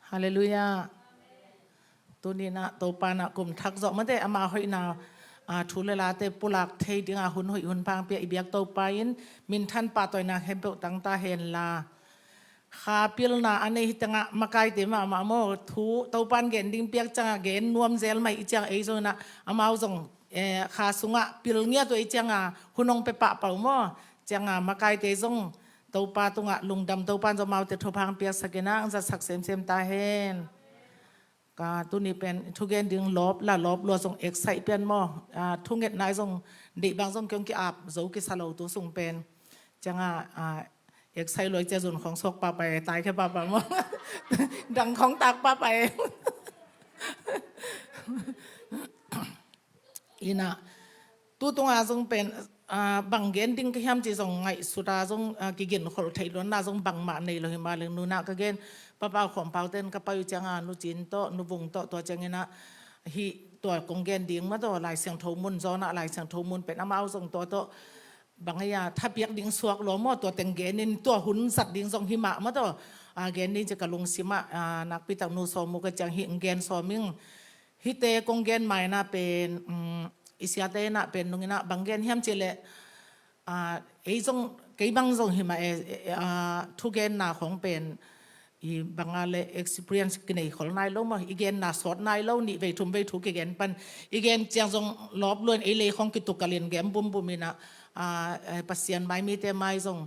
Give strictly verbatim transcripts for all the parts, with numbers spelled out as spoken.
Halleluiah. Tuni-in ah Topa in ah kum thak zawh mate ama hoihna, aa, thu le late pulak thei dingin hun hoih hun pha hong pia i biak Topa in minthan pahtawina khempeuh tang ta hen la. Kha pilna a nei hi tengah makaite mahmah maw, thu Topa in gen ding piak ciangah gen nuam zel mah i ciang ei zong in ah amau zong, eh, kha sungah pil ngiat uh ei ciangah hun hong pia pahpah uh maw. Ciangah makaite zong Topa tungah lungdam, Topa in zong amaute thupha hong piaksak in ah hong zatsak semsem ta hen. Ka tuni pen thugen ding lawp la lawp lua zong excite pian maw. Aa, thungetna i zong deih bang zong kei hong ki-ap zo kisa lo tu sung pen. Ciangah, aa, excite lua i cia zun khong suak pahpah e, tai khia pahpah maw. Dang khong tak pahpah e. Ina, tu tunga zong pen, aa, bang gen ding ka hiam ci zong ngaihsut a zong, aa, kiginkholh theih luanna zong bangmah nei lo hi mah leng nunah ka gen, papa Khawmpaute in ka pai uh ciangah nu Cin tawh, nu Vung tawh, tua ciangin ah hih tua kong gen ding mah tawh, Lai Siangtho mun zawnah, Lai Siangtho mun pen amau zong tua tawh bang ei a thapiak ding suak lua maw, tua teng genin tua hun zat ding zong hi mah mah tawh, aa, gen ding ci ka lungsimah, aa, nakpi tak nu sawm uh ka ciang hih hong gen sawm ing. Hihte kong gen mai-in ah pen, um, i siate in ah pen nung in ah bang gen hiam cih leh, aa, ei zong, kei bang zong hi mah e, e, aa, thugenna khong pen i bang a le experience kinei khol nai lo maw, i genna sawt nai lo, nih vei thum vei thu kigen pan, i gen ciang zong lawp luan ei lei khong kituk kalin gen bumbum in ah, aa, eh, Pasian mai mite mai zong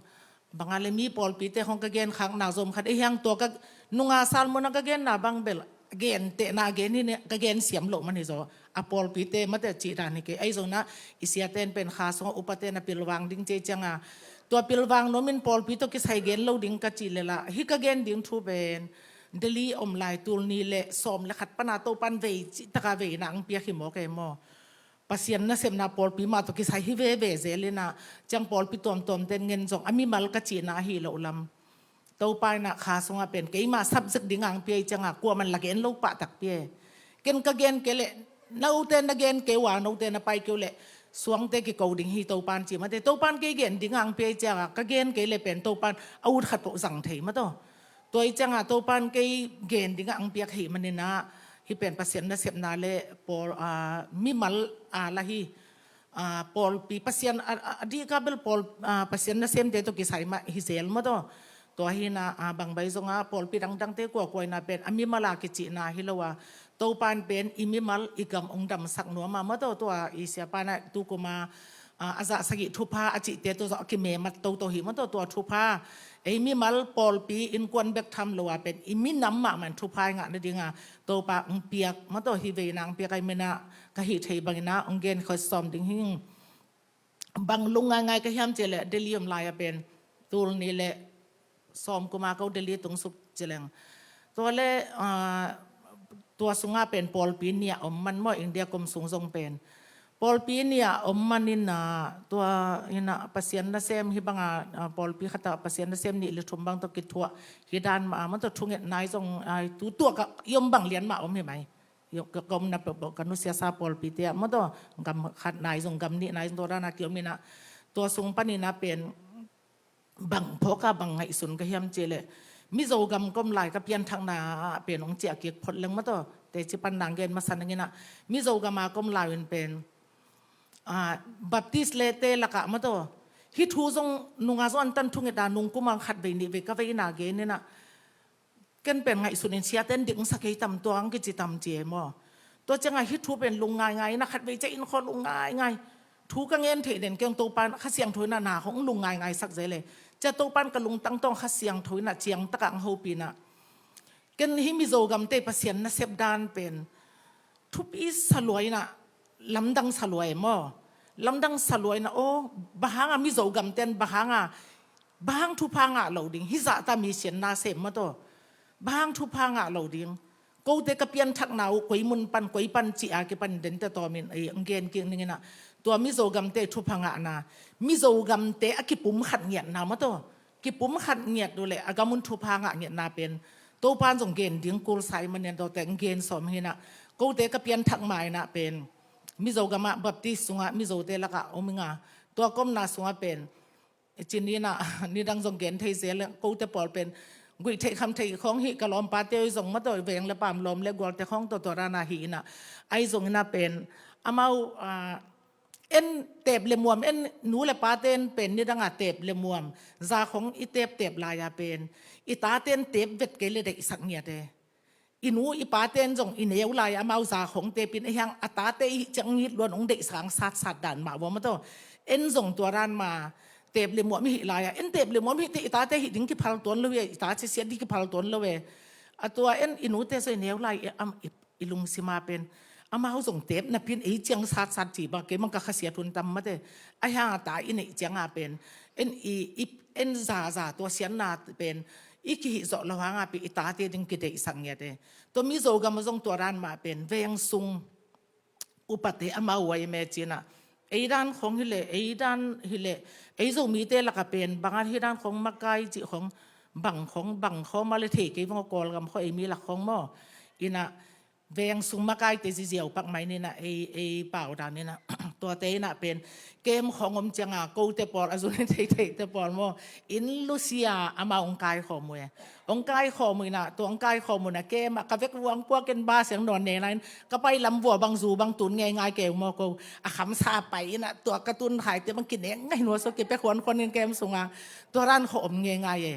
bang a le mi pawlpite khong ka gen khakna zom khat ei hiang tua ka nunga salmuna ka genna bang bel gentehna gen hi ne, ka gen siam loh man hi zaw. A pawlpite mate cih dan hi kei. Ahi zongin ah i siate in pen kha sungah upate na pilvang ding ci ei ciangah tua pilvang nuamin pawlpi tawh kisai gen lo ding ka cih leh lah hih ka gen ding thu pen Delhi om lai tul nih le sawm le khat pana Topa in vei cih taka veina hong piak hi maw kei maw. Pasian nasepna pawlpi mah tawh kisai hi veve zel in ah, ciang pawlpi tuamtuamte in ngen zong a mimal ka cihna ahi loh lam. Topa in ah kha sungah pen keima subject dingin hong pia i ciangah kuamah in la gen lo pah takpi e. Ken ka gen kei leh, note na gen kei uh a, note na pai kei uh leh suangte kiko ding hi Topa in ci mate. Topa in kei gen dingin hong pia i ciangah ka gen kei leh pen Topa in a ut khat peuh zang thei mah tawh. Tua i ciangah Topa in kei gen dingin hong piak hi manin ah, hih pen Pasian nasepna le pawl, aa, mimal a la hi, aa, pawlpi Pasian a, a, a dih ka bel pawl, aa, Pasian nasemte tawh kisai mah hi zel mah tawh. Tua hi in ah, aa, bang bai zongah pawlpi dangdangte kuakua in ah pen a mimal a kicihna hi lo a, Topa in pen i mimal i gam hong damsak nuam a mah tawh. Tua i siapa in ah tu kum a, aa, a zah sagih thupha a cihte tawh zong a kimemat toto hi mah tawh. Tua thupha ei mimal pawlpi innkuan bek tham lo a pen i minam mahmah in thupha i ngah nadingin Topa hong piak mah tawh, hih veina hong piak ahih manin ah ka hih theih bangin ah hong gen khawm sawm ding hi ing. Bang lungngaingai ka hiam cih leh Delhi om lai a pen tul nih le sawm kum a ko Delhi tung suk ci leng. Tua le, aa, tua sungah pen pawlpi nih a om man maw, India kum sung zong pen. Pawlpi nih a om manin ah, tua in ah Pasian nasem hih bangah, aa, pawlpi khatah Pasian nasem nih le thum bang tawh kithuah hi dan mah a, mah tawh thungetna i zong, aa, tu tuah ka i om bang lian mah om hi mai. I om ka, ka omna peuhpeuh ka nusiasa pawlpite ah mah tawh gam khatna i zong gam nihna i zong tua dan a kiom in ah, tua sung panin ah pen bang phawk a bang ngaihsun ka hiam cih leh, Mizo gam ka om lai ka pianthakna ah pen hong ciah kik phot leng mah tawh, teci pan nang gen masa nang in ah, Mizo gam a ka om lai un pen, aa, Baptist lete lakah mah tawh hih thu zong nunga zong an tan thunget a, nung kum a khat vei nih vei ka veina gen in ah, ken pen ngaihsun in siate in diksak kei tam, tua hong kici tam ci e maw. Tua ciangah hih thu pen lungngaingai in ah khat vei ciah in khawng lungngaingai thu ka ngen theih den kei hong, Topa in Kha Siangtho in ah na khawng lungngaingai sak zel e. Ciah Topa in ka lungtang tawh Kha Siangtho in ah ciangtak ah hong hopih in ah, ken hih Mizo gamte Pasian nasep dan pen thupi sa lua in ah, lamdang sa lua e maw. Lamdang sa lua in ah, aw, bang hang a Mizo gamte in bang hang a, bang hang thupha ngah lo ding, hih zahta mission nasem mah tawh, bang hang thupha ngah lo ding. Kote ka pianthakna uh koi mun pan, koi pan cih a kipan dente tawmin ei hong gen kik ning in ah, tua Mizo gamte thupha ngahna, Mizo gamte a kipumkhat ngiatna mah tawh, kipumkhat ngiat uh leh a gam un thupha ngah ngiatna pen Topa in zong gen ding kul sa ahih manin tuate hong gen sawm hi in ah, kote ka pianthak ma in ah pen Mizo gamah Baptist sungah Mizote lakah om ing a, tua ka omna sungah pen, ci ni in ah, nidang zong gen thei zel leng, kote pawl pen guih theih kham theih khawng hi ka lawmpate uh i zong mataw, veng le paam lawm le gualte khawng tawh tua dan a hi inah, ahi zong inah pen amau ah, en teep le muam, en nu le pate in pen nidang a teep le muam za khawng i teepteep lai-a pen i tate in teep vet kei le deihsak ngiat e. I nu i pate in zong i neu lai-a amau za khawng teepin a hiang a tate i ciang ngit luan hong deihsak satsat dan mah vua mataw. En zong tua dan mah teep le muam i hih lai-a, en teep le muam hih teh i tate hih ding kiphal tuan lo hi, i ta cisiat ding kiphal tuan lo e. A tua en i nute zong i neu lai-a am i i lungsima pen amau zong teep napi in ei ciang satsat ci bang kei mang ka khasiat hun tam mate. A hiang a ta i neih cianga pen en i, i en zaza tua siatna pen i kihih zawh lo hanga pi i tate ding kideihsak ngiat e. Tua Mizo gam a zong tua dan mah pen veng sung upate amau uai me cinah ei dan khawng hileh, ei dan hileh, ei Zomite laka pen banga hi dan khawng makai cih khawng bang khawng bang khawng mah le thei kei vong a Kawlgam khawng ei mi lak khawng maw. Inah veng sung makaite ziziau pak mai ninah ei, ei pau dan inah tuate inah pen kem khawng om cianga kote pawl a zun in theiteite pawl maw in lusia amau hong kaikhawm uh e. Hong kaikhawm uh inah tua hong kaikhawm uh inah kem ah ka vek vuang puakin ba siang nawn ne lai in ka pai lam vua bang zu bang tun ngeingai keu maw ko a khamsa pai inah tua ka tun haite bang kineng ngai nuaso kipia khuankhuan in kem sunga tua dan khawng om ngeingai e.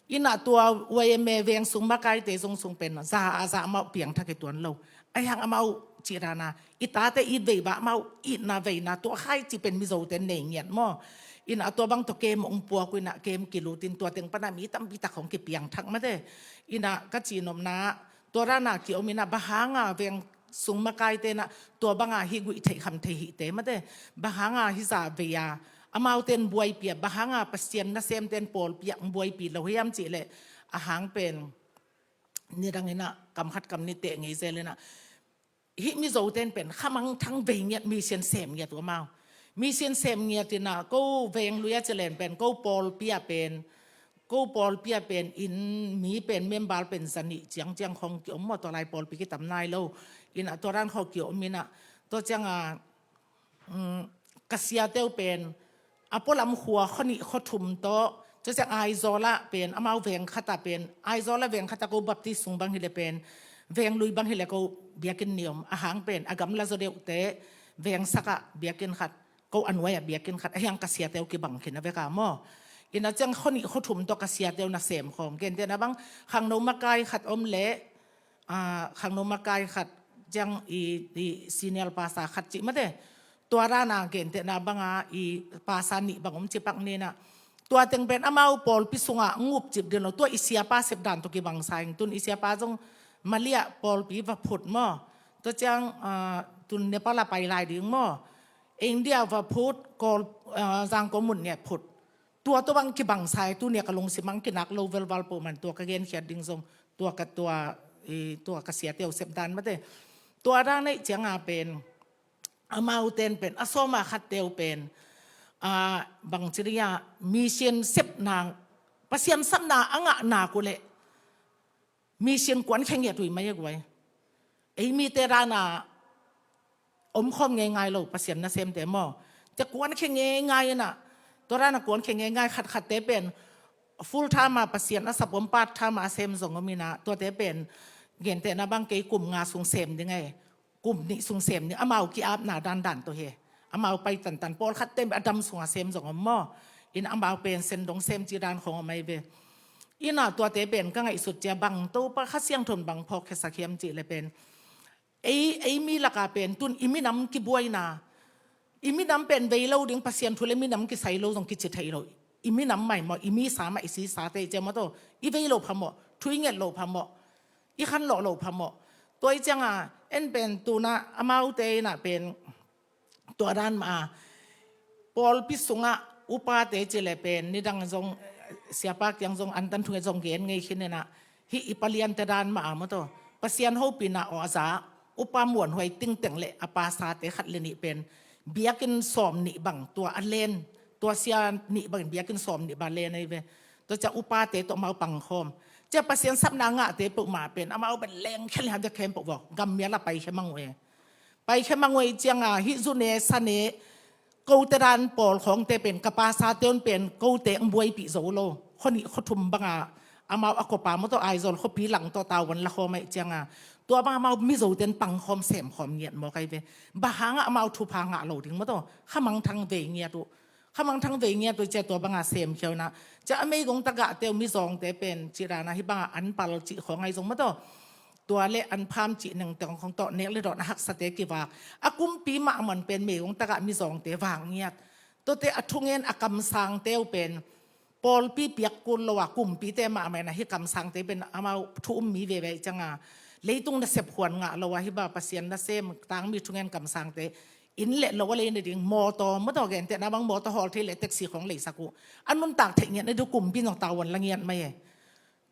Inah tua uai e me veng sung makaite zong sung pen za a za amau piangthak i tuan lo. A hiang amau cih dana i tate it vei bah amau itna veina tua khai cih pen Mizote nei ngiat maw. Inah tua bang tua kem hong puak uh inah kem kilutin tua teng pana mi tampi tak hong kipiangthak mate. Inah ka cihnopna tua dana kiom inah bang hanga veng sung makaite inah tua banga hi guih theih kham theih hihte mate bang hanga hi za vei a amaute in buaipih a bang hanga Pasian nasemte in pawlpi ah hong buaipih lo hiam cihleh a hang pen nidang inah kam khat kam nih teh ngei zel inah hih Mizote in pen khamangthang vei ngiat mission sem ngiat uh amau. Mission sem ngiat inah ko veng lui a cilen pen ko pawlpi ah pen ko pawlpi ah pen inn mi pen member pen zanih ciangciang khawng kiom maw tua lai pawlpi kitam nai lo. Inah tua dan khawng kiom inah tua cianga um, ka siate uh pen a pualam khua khuanih khuathum tawh tua ciang Aizawl ah pen amau veng khat ah pen Aizawl ah veng khat ah ko Baptist sung bang hileh pen veng lui bang hileh ko biakinn nih om a hang pen a gamla zaw deuhte veng sak ah biakinn khat ko a nuai ah biakinn khat a hiang ka siate uh kibang khin a vek a maw. Inah ciang khuanih khuathum tawh ka siate uh na sem khawm gentehna bang khangno makai khat om leh a khangno makai khat ciang i, i senior pastor khat cih mate tua dana gentehna banga i pastor nih bang om cipak ninah tua teng pen amau pawlpi sungah ngup cip din lo tua i siapa sep dan tua kibangsa ing tun i siapa zong Malia pawlpi va phut maw tua ciang ah, tun Nepal a pai lai ding maw India va phut Kawl ah, Zangkong mun nia phut tua tua bang kibangsa e tunia ka lungsim ang kinak lo velval pawh man tua ka genkhiat ding zong tua ka tua i tua ka siate uh sep dan mate tua dan aih cianga pen amaute in pen a sawma khatte uh pen a bang ciria mission sepna Pasian sapna a ngah nak uh leh mission kuankhia ngiat uh i mai a guai ei mite dana om khawm ngeingai lo Pasian nasemte maw. Cia kuankhia ngeingai inah tua dana kuankhia ngeingai khatkhatte pen full time a Pasian a sap om part time a sem zong om inah tuate pen gentehna bang kei kum nga sung sem ding e kum nih sung sem ding amau ki-apna dandan tawh hi. Amau pai tantan pawlkhatte a dam sunga sem zong om maw. Inah amau pen sendong sem ci dan khawng om ai ve. Inah tuate pen ka ngaihsut cia bang Topa Kha Siangtho in bang phawkkhiasak hiam cihleh pen ei, ei mi laka pen tun i minam kibuaina i minam pen vei lo ding Pasian thu le minam kisai lo zong kici thei lo i minam mai maw i misa mah i sisate i cia maw taw i vei lo phamawh thu i nget lo phamawh i khanlawh lo phamawh tua i cianga en pen tuna amaute inah pen tua dan mah a pawlpi sungah upate cileh pen nidang zong siapa kiang zong antan thunget zong gen ngei khin inah hih i paliante dan mah a maw taw Pasian hopihna aw a za upa muanhuai tingteng le a pasate khat le nih pen biakinn sawm nih bang tua a len tua sia nih bangin biakinn sawm nih bang a len ahi ve. Tua cia upate tawh amau pangkhawm cia Pasian sapna ngahte peuhmah pen amau pen lengkhia le ha bia khempeuh vawk gammia la paikhia mang uh e. Paikhia mang uh e cianga hih zune sane kote dan pawl khawngte pen ka pasate un pen kote ang buaipih zo lo khuanih khuathum banga amau a kopa maw tawh Aizawl khuapi lang tawh tavuan la khawm ahih cianga, tua bang amau Mizo ten pangkhawm semkhawm ngiat mawk ahi ve. Bang hangah amau thupha ngah lo ding maw tawh, khamangthang vei ngiat uh. Khamangthang vei ngiat uh cia tua banga semkhia uh inah, cia a meigong tagahte uh Mizawngte pen cih dana hih banga anpal cih khawng ahi zong maw tawh, tua le anpham cih nengteng khawng tawh nek le dawn a haksate kivak. A kumpi mahmah pen meigong tagah Mizawngte vak ngiat. Tuate a thungen a kamsangte uh pen pawlpi piak kul lo a kumpite mahmah inah hih kamsangte pen amau thu um mi veve ahih cianga, leitung nasep huan ngah lo a hih bang Pasian nasem tangmi thungen kamsangte inn le lo a lei nading mawtaw, mawtaw gentehna bang mawtaw hawl thei le taxi khawng leisak uh. A nuntak theih ngiat na ding kumpi zong tavuan la ngiat mai e.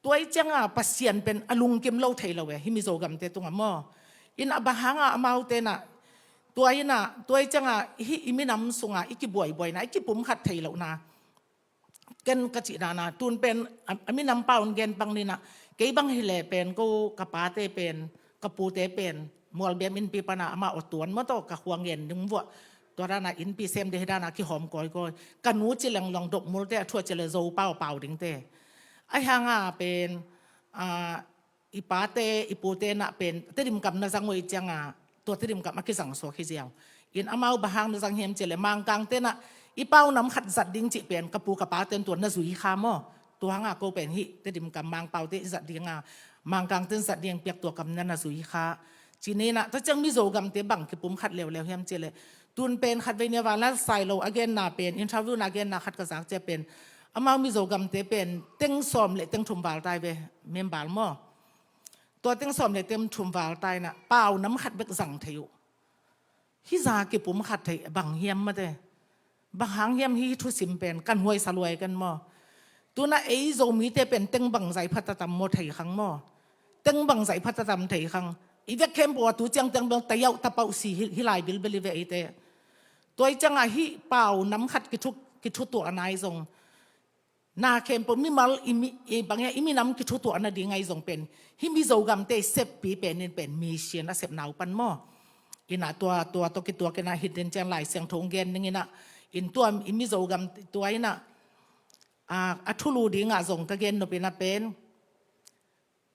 Tua ahih cianga Pasian pen a lungkim lo thei lo e, hih Mizo gamte tungah maw. Inah bang hanga amaute inah, tua inah, tua ahih cianga hih i minam sunga i kibuaibuaina, i kipumkhat thei lohna, ken ka cih dana tun pen a, a minam pau in gen pang ninah, kei bang hileh pen ko ka pate pen, ka pute pen Mualbem innpi pana amah aw tuan maw tawh ka khua ngen ding vuah. Tua dana innpi sem ding hi dana kihawm kawikawi. Ka nu ci lenglong dopmulte a thu a ci le Zo pau pau dingte. Ahi hanga pen, a, i pate i pute nah pen Tedim kam na zang uh ahih cianga, tua Tedim kam a kizang suak hi ziau. In amau bang hang na zang hiam ci le Mangkangte nah i pau nam khat zat ding cih pen ka pu ka pate in tua na zui kha maw. Tua hanga ko pen hih Tedim kam Mangpaute i zat dinga, Mangkangte in zat ding piak tua kam na na zui kha. Ci ninah, tua ciang Mizo gamte bang kipumkhat leuleu hiam ci le, tun pen khatvei nia Vanlalsai lo a genna pen, interview na a genna khat ka zak cia pen, amau Mizo gamte pen teng sawm le teng thum val tai ve, membal maw. Tua teng sawm le teng thum val tai nah pau nam khat bek zang thei uh. Hih za kipumkhat thei bang hiam mate. Bang hang hiam hih thusim pen kan huaisa luai kan maw. Tuna ei Zomite pen teng bang zai phatatam maw thei khang maw. Teng bang zai phatatam thei khang. I vek khempeuh a tu ciang teng bang tayau tapau si hi, hi lai bilbel i ve eite. Tua ahih cianga hih pau nam khat kithu, kithutuahna ahi zong, na khempeuh mimal i mi, i bang hia, i minam kithutuahna ding ahi zong pen, hih Mizo gamte i seppi pen in pen mission a sepna uh pan maw. Inah tua, tua tawh kituak inah hih den ciang Lai Siangtho hong gen ning inah, in tua i Mizo gam tua inah, a, a thulu dingah zong ka gen nop inah pen,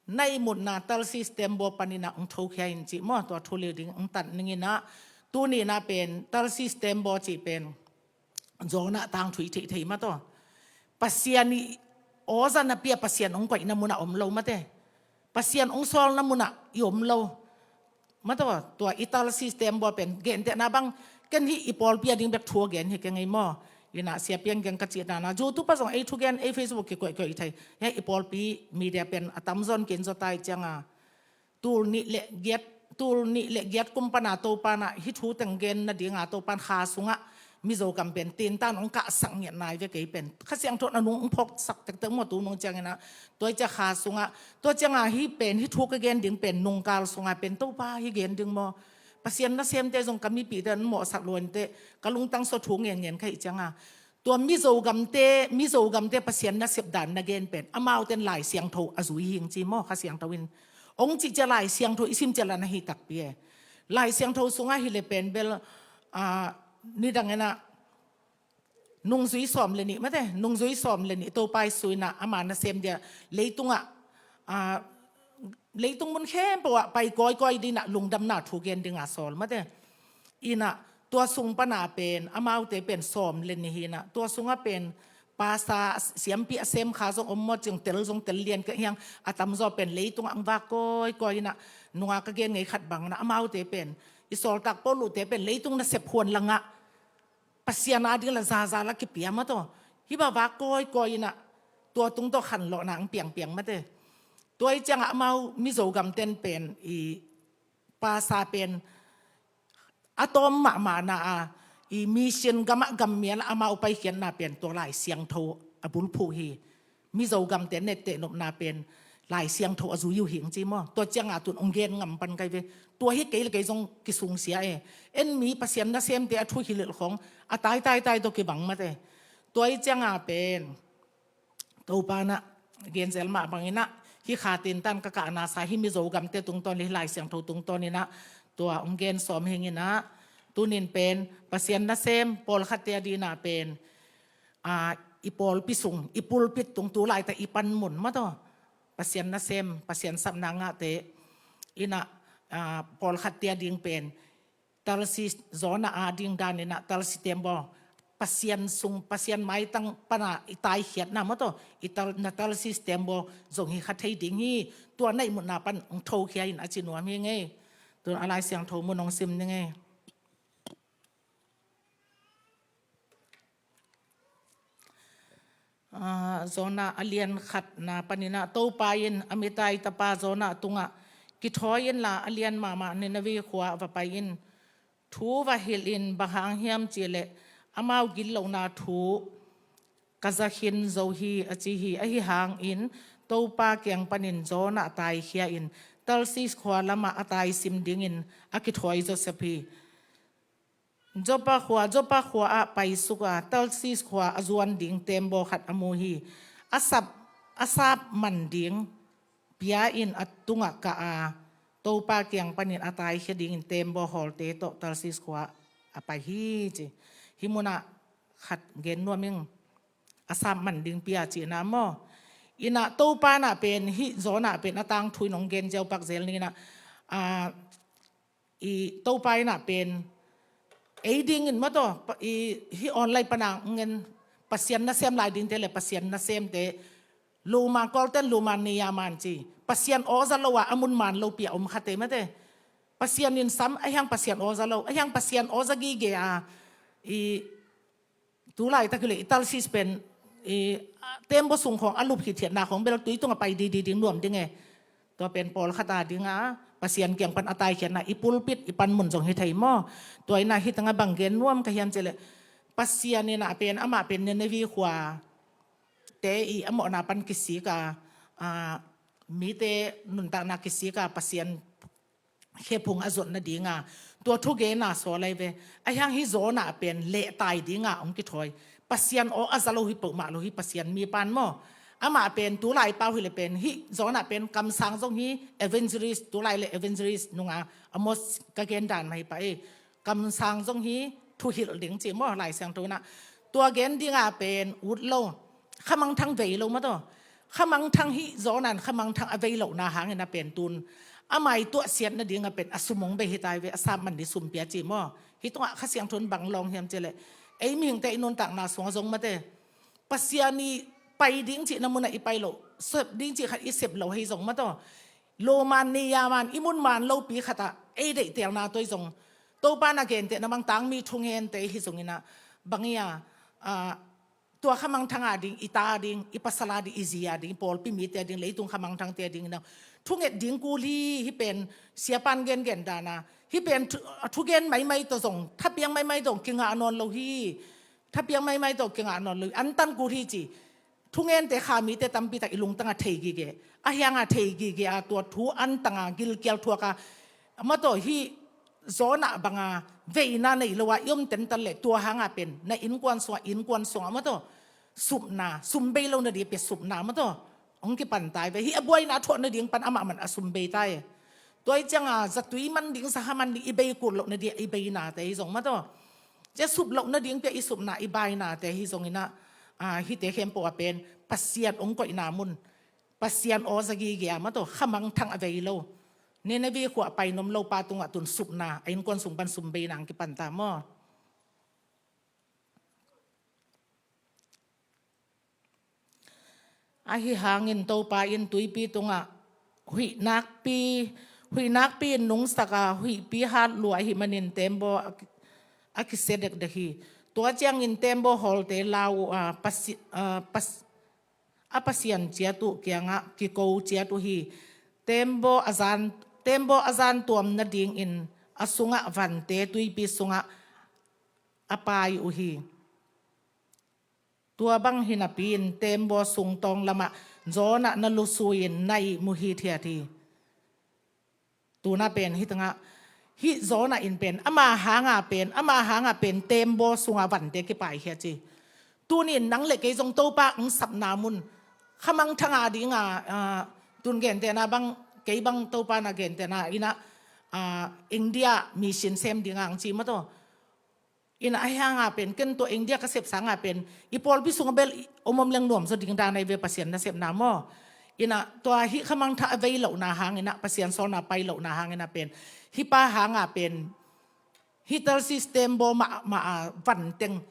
na ihmutna Talsi Stem Baw paninah hong thokhia in cih maw, tua thulu ding hong tan ning inah, tuni inah pen Talsi Stem Baw cih pen Jonah tangthu i theih thei mataw. Pasian i awza napi a Pasian hong koihna munah om lo mate. Pasian hong sawlna munah i om lo. Mataw, tua i Talsi Stem Baw pen gentehna bang, ken hih i pawlpi a ding bek thu a gen hi keng ei maw. Inah siapi ang gen ka cih dana, YouTube ah zong ei thugen, ei Facebook kikoihkoih thei. Hih i pawlpi media pen a tamzaw in kin zaw ta ahih cianga, tul nih le giat, tul nih le giat kum pana Topa nah hih thu teng gen nadinga Topan kha sungah Mizo kam pen tintan hong kahsak ngiat nai ve kei pen. Kha Siangtho na nung hong phawksak tektek maw tu nung ciang inah. Tua ahih ciang kha sungah, tua cianga hih pen, hih thu ka gen ding pen nungkal sungah pen Topa hih gen ding maw. Pasian nasemte zong ka mipihte an mawhsak luante, ka lungtang sua thu ngen ngen ka hih cianga, tua Mizo gamte, Mizo gamte Pasian nasep dan na gen pen amaute in Lai Siangtho a zui hing ci maw, Kha Siangtho in. Hong cih cia Lai Siangtho i sim cia la na hi takpi e. Lai Siangtho sungah hi le pen bel, a, nidang inah nungzui sawm le nih mate, nungzui sawm le nih Topa i suinah ama nasem dia leitungah, a, leitung mun khempeuh ah pai kawikawi dinah lungdamna thu gen dinga sawl mate. Inah tua sung pana pen, amaute pen sawm le nih hinah, tua sungah pen pasa, siampi a sem kha zong om maw, ciang tel zong tel lian ka hiang, a tamzaw pen leitungah ang vak kawikawi inah, nunga ka gen ngei khat bang nah, amaute pen, i sawltak Paul uhte pen leitung nasep huan langah Pasian a ding la zaza la kipia mataw. Hih bang vak kawikawi inah, tua tung tawh khanlawhna ang piangpiang mate. Tua ahih ciangah amau Mizo gamten pen i pasa pen a tawm mahmahna a, i mission gamah gammial amau paikhiatna pen tua Lai Siangtho a bulphuh hi. Mizo gamte netteh nopna pen Lai Siangtho a zui uh hing ci maw. Tua cianga tun hong gen ngam pan kai ve. Tua hi kei le kei zong kisungsia e. En mi Pasian nasemte a thu hilh khong a taitaitai tawh kibang mate. Tua ahih cianga pen Topa nah genzel mah bang inah, hih kha tintan ka kahna sa, hih Mizo gamte tungtawn le hih Lai Siangtho tungtawn inah, tua hong gen sawm hing inah, tunin pen Pasian nasem pawlkhatte a dinah pen, a, i pawlpi sung, i pulpit tung, tu laita i panmun mataw. Pasian nasem, Pasian sapna ngahte in ah, ah, pawlkhatte ading pen Tarsis, Jonah ading dan in ah Tarsis tembaw, Pasian sung, Pasian maitang pan a i taikhiatna maw tawh, i Tar-, na Tarsis tembaw zong hi kha thei ding hi. Tua na ihmutna pan hong thokhia in a ci nuam hi ing ei. Tun a Lai Siangtho mun hong sim ning ei. Ah, Jonah a lian khatna panin ah, Topa in Amittai tapa Jonah tungah, kithawi inla a lian mahmah Nineveh khua ah va pai in. Thu va hilh in, bang hang hiam cih leh amau gitlohna thu ka za khin zo hi, a ci hi. Ahi hangin Topa kiang panin Jonah taikhia in Tarsis khua lamah a taisim dingin a kithawi zawsep hi. Joppa khua, Joppa khua ah paisuk a, Tarsis khua a zuan ding tembaw khat a mu hi. A sap, a sap man ding pia in a tungah kah a, Topa kiang panin a taikhia dingin tembaw hawlte tawh Tarsis khua a pai hi, ci. Hih munah khat gen nuam ing, a sap man ding pia cihna maw. In ah Topa in ah pen, hih Jonah pen a tangthu in hong gen ziau pak zel ning in ah, ah, i Topa in ah pen, ei dingin maw tawh, pa-, i, hih online pan a ngen, Pasian nasem lai dingte le Pasian nasemte, luma, Kawlten luma, ni a man ci. Pasian aw za lo a, a mun man lopi a om khate mate. Pasian in sam, ahi hang Pasian aw za lo, ahi hang Pasian aw za gige a, i, tu laitak hi leh i Tarsis pen, i, a, tembaw sung khawng a lup khit thiatna khawng bel tui tungah pai didi ding nuam ding e. Tua pen pawlkhat a ding a, Pasian kiang pan a taikhiatna, i pulpit, i panmun zong hi thei maw. Tua in ah hih tangah bang gen nuam ka hiam cih leh, Pasian in ah pen, amah pen Nineveh khuate i a mawhna pan kisik a, a, mite nuntakna kisik a, Pasian khephung a zot nading a, tua thugenna sawl lai ve. Ahi hang hih Jonah pen lehtai ding a hong kithawi. Pasian aw a za lo hi peuhmah lo hi, Pasian mi pan maw. Amah pen tu lai pau hi leh pen, hih Jonah pen kamsang zong hi, evangelist, tu lai le evangelist nung a, a maw ka gen dan mah hi pah e. Kamsang zong hi, thuhilh ding ci maw, Lai Siangtho in ah. Tua gen ding a pen ut lo, khamangthang vei lo maw tawh. Khamangthang, hih Jonah in khamangthang a vei lohna hangin a pen tun, a mai tuahsiat nading a pen a sum hong bei hi tai ve, a sap man ding sum pia ci maw. Hih tungah Kha Siangtho in bang lawng hiam cih leh, ei mihingte i nuntakna sungah zong mate, Pasian i pai ding cihna munah i pai loh, sep ding cih khat i sep loh hi zong maw tawh, lawman ni yaman i mun man lopi khatah ei deihtelna tawh i zong, Topa na gentehna bang tangmi thungente hi zongin ah, bang i a, a, tua khamangthang a ding, i ta ding, i pasal a ding, i zi a ding, i pawlpi mite a ding, leitung khamangthangte a ding in ah, thunget ding kul hi. Hih pen siapan gengen dan a, hih pen thu, thugen maimai tawh zong, thapiang maimai tawh zong kingah nawn lo hi. Thapiang maimai tawh kingah nawn lo hi, antan kul hi ci. Thungente kha mite tampi tak i lungtang a thei gige. Ahi hang a thei gige a, tua thu antang a gilkial thuak a, maw tawh, hih Jonah bang a veina nei lo a i om tentan leh, tua hang a pen na innkuan sungah, innkuan sungah maw tawh, supna, sum bei lo nading pia supna maw tawh, hong kipan tai ve. Hih a buaina a thuah nading pan amah man a sum bei tai. Tua hi ciang a zatui man ding, zaha man ding i bei kul loh nading a i beinate hi zong maw tawh, cia sup loh nading pia i supna, i bainate hi zongin ah, a, hihte khempeuh a pen Pasian hong koihna mun, Pasian aw za gige a maw tawh, khamangthang a vei lo, Nineveh khua a pai nuam lopa tungah tun supna, a innkuan sung pan sum beina hong kipan ta maw. Ahi hangin Topa in tuipi tungah huih nakpi, huih nakpi in nungsak a, huihpi hat lua ahih manin tembaw a ki-, a kisia dekdek hi. Tua ciangin tembaw hawlte lau uh a, pasi-, a, pas-, a pasian ciat uh kiangah kiko ciat uh hi. Tembaw a zan, tembaw a zan tuam nadingin a sungah vante tuipi sungah a pai uh hi. Tua bang hi napi-in tembaw sung tawng lamah Jonah na lusui-in na ihmu hithiat hi. Tuna pen hih tangah, hih Jonah in pen ama hanga pen, ama hanga pen tembaw sunga vante kipaikhiat ci. Tuni-in nang le kei zong Topa hong sapna mun, khamangthang a dinga, ah, tun gentehna bang, kei bang Topa na gentehna in ah, ah, India mission sem dinga hong ci maw tawh. In ah, ahi hanga pen, ken tua India ka sep sanga pen, i pawlpi sunga bel i om om leng nuam zaw ding dan ahi ve Pasian nasepna maw. Inah tua hih khamangthah a vei lohna hanginah, Pasian sawlna pai lohna hanginah pen, hih pa hanga pen, hih Tarsis Tembaw mah, mah a vanteng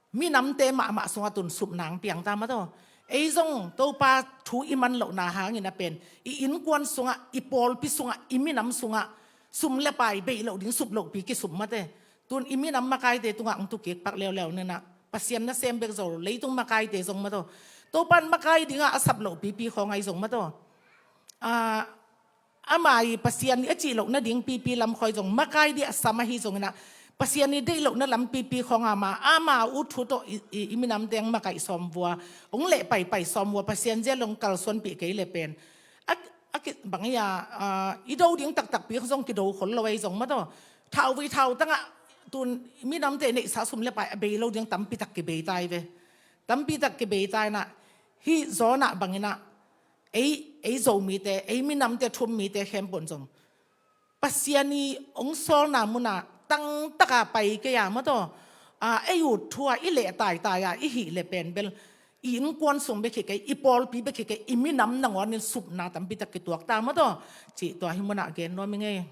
minamte mahmah sungah tun supna hong piang ta maw taw. Ei zong Topa thu i man lohna hanginah pen, i innkuan sungah, i pawlpi sungah, i minam sungah sum le pai bei loh ding sup lohpi kisum mate. Tun i minam makaite tungah hong tukik pak leuleu ninah, Pasian nasem bek zo lo, leitung makaite zong maw taw, Topa in makai dingah a sap lohpipi khawng ahi zong maw taw. Ah, ama i Pasian i a cih loh nading pipi lam khawng ahi zong, makai ding a sam ahi zonginah, Pasian i deih lohna lam pipi khawng ama, ama ut thu tawh i, i, i minamte hong makaih sawm vua, hong leh paipai sawm vua, Pasian zia long kalsuanpih kei le pen, a, a ki, bang ia, ah, i do ding taktakpi zong kido khol lo ahi zong maw taw. Thauvui thautangah tun minamte neihsa sum le pai a bei lo ding tampitak kibei tai ve. Tampitak kibei tai inah, hih Jonah banginah, ei, ei Zomite, ei minamte, thum mite khempeuh in zong Pasian i hong sawlna munah tangtaka pai kei a maw taw, a, ei ut thu a i leh taitai a i hih le pen bel, i innkuan sung bek hi kei, i pawlpi bek hi kei, i minam nangawnin supna tampitak kituak ta maw taw. Cih tua hih munah gen nuam i ngei.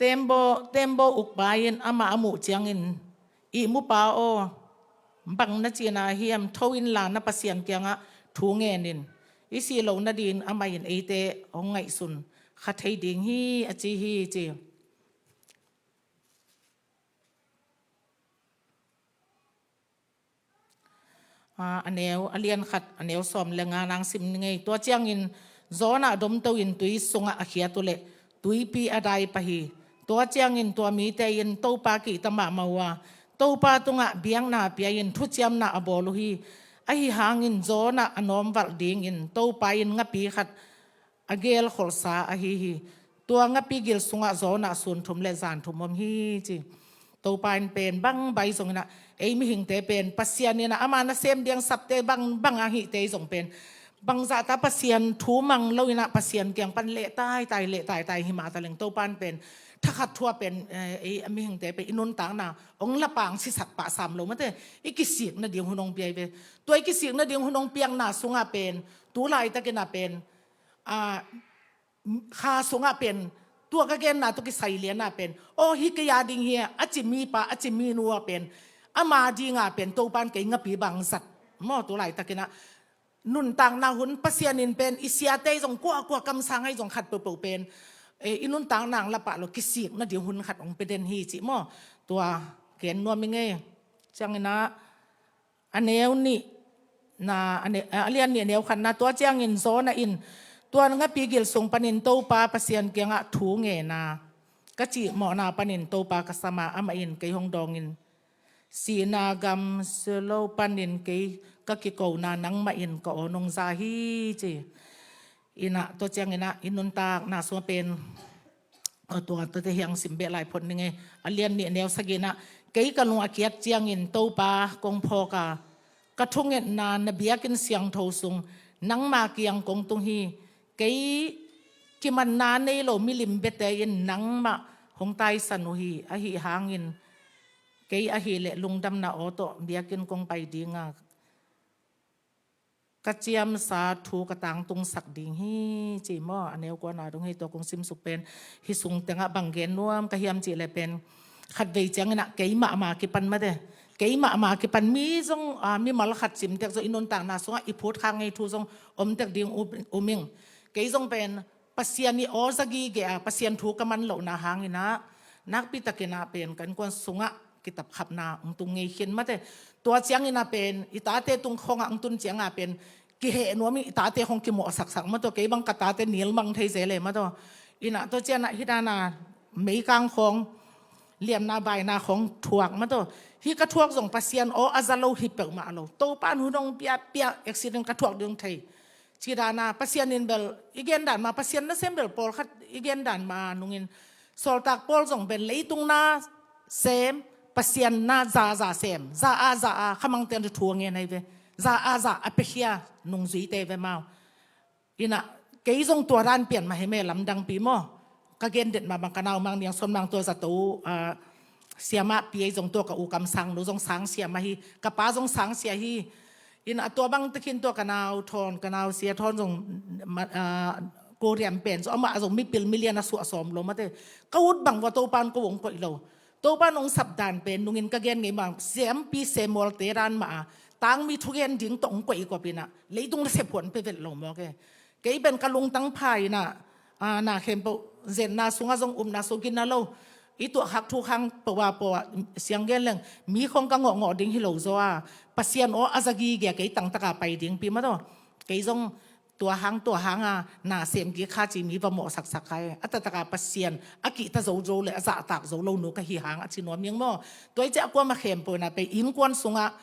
Tembaw, tembaw ukpa in amah a muh ciangin, "Ihmupa aw, bang na cihna hiam? Tho inla na Pasian kiangah thu ngen in. I sih loh nadingin amah in eite hong ngaihsun kha thei ding hi," a ci hi, ci. A, a neu, a lian khat, a neu sawm le nga nang sim ni ngei. Tua ciangin Jonah domto in tui sungah a khiat uh leh tuipi a dai pah hi. Tua ciangin tua mite in Topa kihta mahmah uh a, Topa tungah biakna pia-in thuciamna a bawl uh hi. Ahi hangin Jonah a nawmvalh dingin Topa in ngapi khat a gelkholhsa ahi hi. Tua ngapi gil sungah Jonah sun thum le zan thum om hi, ci. Topa in pen bang bai zonginah, ei mihingte pen Pasian inah ama nasem ding sapte bang, bang a hihte zong pen, bangzahta Pasian thu mang loinah Pasian kiang pan leh taitai, leh taitai hi mah taleng, Topa in pen thakhat thu a pen, eh, ei a mihingte pen i nuntakna hong lapang sisak pah sam lo mate, i kisik nading hun hong pia hi ve. Tua i kisik nading hun hong piakna sungah pen, tu laitakinah pen, a, kha sungah pen, tua ka genna tawh kisai lianah pen, "Aw, hi kei a ding hi," a ci mipa, a ci minu ah pen, ama dingah pen Topa in kei ngapi bangzat maw, tu laitakinah nuntakna hun Pasian in pen i siate zong kuakua kamsang ahi zong khat peuhpeuh pen, eh, i nuntakna hong lapah lo, kisik nading hun khat hong pia den hi, ci maw. Tua gen nuam i ngei. Cianginah, a neu nih, na, a ne-, a lian nih a neu khatna, tua ciangin Jonah in tua ngapi gil sung panin Topa Pasian kiangah thu ngen a, ka cihmawhna panin Topa ka sam a, amah in kei hong dawngin, sihna gam Sheol panin kei ka kikona nangmah in ka aw nong za hi, ci. Inah, tua cianginah i nuntakna sungah pen, aw, tua, tuate hiang sim beh lai phot ning e. A lian nih a neu sagih inah, kei ka lung a kiat ciangin Topa kong phawk a, ka thungetna na biakinn siangtho sung nangma kiang kong tung hi. Kei kimanna nei lo milim biate in nangmah hong taisan uh hi. Ahi hangin kei ahih leh lungdamna aw tawh biakinn kong pai ding a, ka ciamsa thu ka tangtungsak ding hi, ci maw. A neu kuana dong hi, tua kong simsuk pen, hih sung tengah bang gen nuam ka hiam cih leh pen, khatvei cianginah kei mahmah kipan mate, kei mahmah kipan, mi zong, a, mimal khat cimtek zong i nuntakna sungah i phut khak ngei thu zong omtek ding um, um ing. Kei zong pen Pasian i aw za gige a, Pasian thu ka man lohna hanginah, nakpitakinah pen ka innkuan sungah kitapkhapna hong tung ngei khin mate. Tua cianginah pen i tate tung khawngah hong tun ciangah pen kiheh nuam ing, i tate khawng kimawhsaksak maw taw. Kei bang ka tate nilmang thei zel e maw taw. Inah tua cianah hih dana meikang khawng, liamna baina khawng thuak maw taw. Hih ka thuak zong Pasian aw a za lo hi peuhmah lo. Topa in hun hong pia, pia, accident ka thuak ding thei. Ci dana Pasian in bel i gen dan ma, Pasian nasem bel pawlkhat i gen dan ma nungin, Sawltak Paul zong pen leitung na sem, Pasian na za, za sem, za a, za a, khamangte thu a ngen ahi ve. Za a, za a piakhia nungzuite ve maw. Inah, kei zong tua dan pian mah hi me, lamdangpi maw. Ka gen det mah bang ka nau Mang Niang Suan Mang tua zato, a, siamahpi ahi zong tua ka u Kam Sang Nu zong sangsia mah hi, ka pa zong sangsia hi. Ina tua bang takin tua ka nau thawn, ka nau sia thawn zong, ma-, ah, Korean pen zong amah zong mipil milian a suah sawm lo mate. Ka ut bang vua Topan ko hong koih lo. Topan hong sapdan pen nungin ka gen ngei mah, siampi semual te dan mah a, tangmi thugen ding tawh hong koih kop ina, leitung nasep huan pe vet lo mawk e. Kei pen ka lungtang pha ina, ah, na khempeuh zenna sungah zong upna sung kina lo. I tuahkhak thu khang peuh a peuh a siang gen leng, mi khong ka ngawhngawh ding hi lo zaw a, Pasian aw a za gige kei tangtaka pai dingpi mataw. Kei zong tua hang tua hang a na sem kik kha ci mi va mawhsaksak kha e. A taktak a Pasian a kihta zo zo le a zahtak zo lo nu ka hi hang a ci nuam ing maw. Tua i ciah kuamah khempeuh ina pei innkuan sungah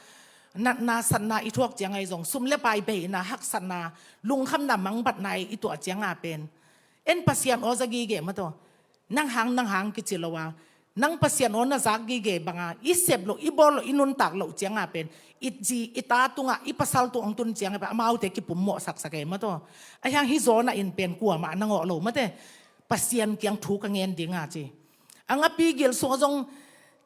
natna satna i thuak ciang ahi zong, sum le pai beina, haksatna, lungkhamna, mangbatna i tuah ciang a pen, en Pasian aw za gige mataw. Nang hang, nang hang kici lo a, nang Pasian aw na zak gige banga i sep loh, i bawl loh, i nuntak loh ciang a pen, i zi i ta tungah, i pasal tung hong tun ciang a pen amaute kipum mawhsaksak e mataw. Ahi hang hi zawna in pen kuamah na ngawh lo mate. Pasian kiang thu ka ngen ding a ci. A ngapi gil sungah zong,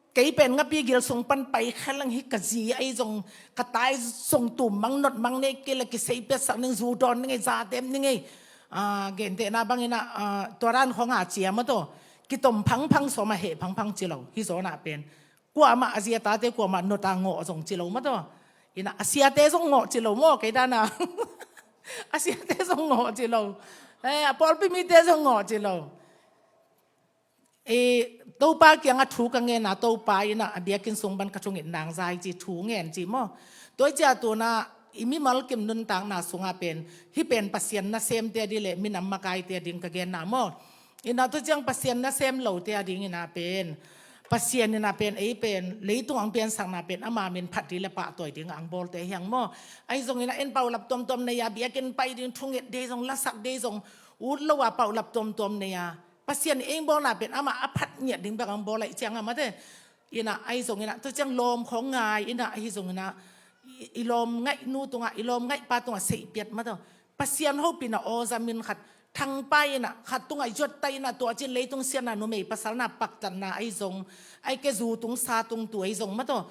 kei pen ngapi gil sung pan pai kha leng hi ka zi ahi zong, ka tai zong tum mang not mang nei kei le kisei piatsak ning, zu dawn ning ei, za tem ning ei. Ah, gentehna bang ina, ah, tua dan khong a cia mataw. Kitom phangphang sawm a heh phangphang ci lo. Hi zawna pen kuamah a zi a tate kuamah not a ngawh zong ci lo mataw. Ina a siate zong ngawh ci lo maw kei dana. A siate zong ngawh ci lo. Eh, a pawlpi mite zong ngawh ci lo. Eh, Topa kiangah thu ka ngen a, Topa ina a biakinn sung pan ka thungit nang zai ci thu ngen ci maw. Tua i cia tuna i mimal kim nuntakna sungah pen, hi pen Pasian nasemte a ding le minam makaite a ding ka genna maw. Ina tua ciang Pasian nasem lote a ding ina pen, Pasian ina pen ei pen leitung ang piansakna pen ama min phat ding le pahtawi ding ang bawlte hiang maw. Ahi zong ina en paulap tuamtuam nei a, biakinn pai ding thunget dei zong, lasak dei zong, ut lo a paulap tuamtuam nei a, Pasian i eng bawlna pen amah a phat ngiat ding bek ang bawl aih ciang a mate. Ina ahi zong ina tua ciang lawm khawng ngai ina ahi zong ina i, i lawm ngaih nu tungah, i lawm ngaih pa tungah seihpiat mataw. Pasian hopihna awza min khat, thangpai ina khat tungah zuatta ina tua cin leitung siatna, numei pasalna paktatna ahi zong, ahi ke zu tung sa tung tu ahi zong mataw.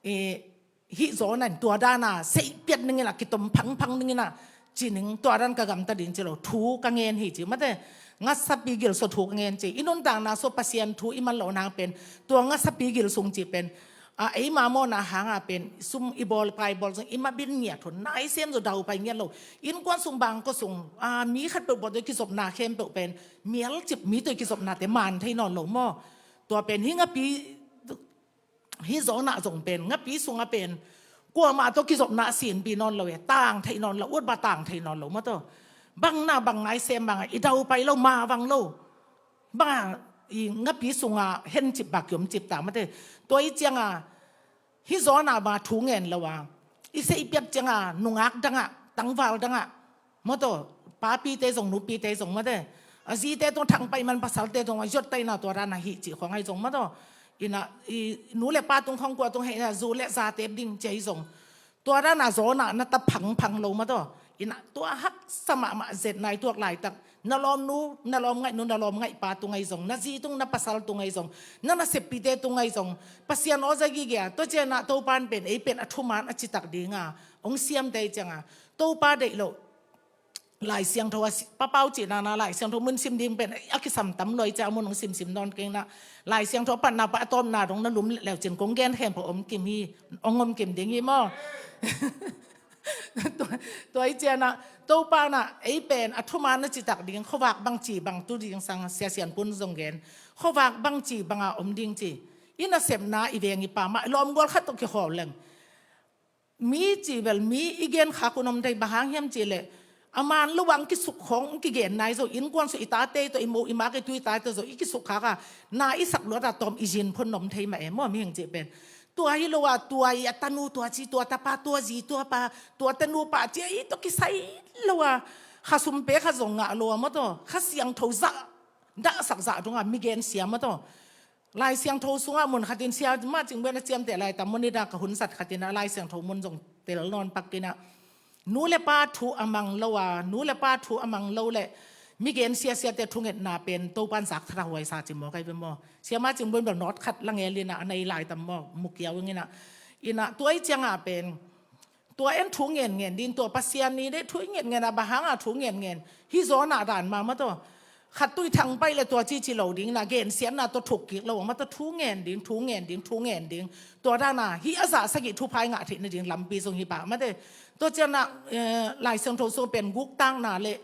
Eh, hih zawna in tua dana seihpiat ning ina kitom phangphang ning ina ci ning, tua dan ka gamta ding ci lo, thu ka ngen hi ci mate. Ngasapi gil sua thu ka ngen ci. I nuntakna sua Pasian thu i man lo nang pen, tua ngasapi gil sung ci pen, a, eima mawhna hanga pen sum i bawl pai bawl sung i mabin ngiat hun, naisem zo daupai ngiat lo. Innkuan sung bangkua sung, a, mi khat peuh peuh tawh kizopna khempeuh pen mialcip, mi tawh kizopnate man thei nawn lo maw. Tua pen hi ngapi hi zawna zong pen, ngapi sungah pen, kuamah tawh kizopna a sinpi nawn lo e, tang theih nawn lo, utba tang theih nawn lo mataw. Bangna bang naisem banga i daupai lo, mavang lo. Banga i ngapi sunga hencip bak kiomcip ta mate. Tua i cianga hi zawna banga thu ngen lo a, i seihpiat cianga nungak danga, tangval danga, mawtaw, papite zong, nupite zong mate. A zite tung thangpai man pasalte tung a zuat taina tua dana hih cih khong ahi zong mawtaw. Ina, i nu le pa tung khong kua tung hei ina zu le za tep ding ci ahi zong. Tua dana zawna na ta phangphang lo mawtaw. Ina, tua haksa mahmah zetna i tuak laitak, na lawmnu, na lawmngaihnu, na lawmngaihpa tung ahi zong, na zi tung, na pasal tung ahi zong, na naseppite tung ahi zong, Pasian aw za gige a, tua ciana Topan pen, ei pen a thuman a citak dinga hong siamte ahi cianga, Topa deih loh. Lai Siangtho a si-, papau cihna na Lai Siangtho mun sim ding pen a kisam tam loi cia mun hong simsim nawn keng na. Lai Siangtho a patna pa a tawpna dong na lum leucin kong gen khempeuh om kim hi, hong om kim ding hi maw. Tua, tua i ciana Topa na ei pen a thuman na citak ding, khuavak bang ci bang tu ding sang Sia Sian Pun zong gen. Khuavak bang ci banga om ding ci. I nasepna i veng i pa mah lawmgual khat tawh kikhawl leng. Mi ci bel, mi i gen khak un om thei, bang hang hiam cih leh a man lo ang kisuk khong kigen nai zo, innkuan sung i tate tawh, i mo i ma kei tu i tate zo i kisuk khak a, na i sak luat a tawm i zin phun om thei mah e maw, mihing cih pen. Tua hi lo a, tua i a tanu tua ci, tua tapa, tua zi, tua pa, tua tanu pa ci a, i tawh kisai lo a, kha sum pe kha zong ngah lo a mawtaw, Kha Siangtho zah, dahsak zah dong a mi gen sia mawtaw. Lai Siangtho sungah mun khatin sia mah cing buaina ciamteh lai tam mun i dak ka hun zat khatin a Lai Siangtho mun zong tel nawn pak ina. Nu le pa thu a mang lo a, nu le pa thu a mang lo le mi gen sia siate thungetna pen Topan zak thara huai sa ci maw kai ve maw. Sia mah cing buain bel nawt khat la ngel ina a nei lai tam maw, mukiau ing ina. Ina tua i cianga pen Tua en thu ngen ngen ding, tua Pasian ni deh thu i ngen ngen a, bang hanga thu ngen ngen? Hi zawna dan mah mah tawh. Khat tui thang paih le tua cici lo ding na, gensiatna tawh thuk kik lo mah tawh, thu ngen ding, thu ngen ding, thu ngen ding. Tua dana hi a zah sagih thupha i ngah theih nading lampi zong hi pah mah teh. Tua ciangah, eh, Lai Siangtho sung pen guktakna le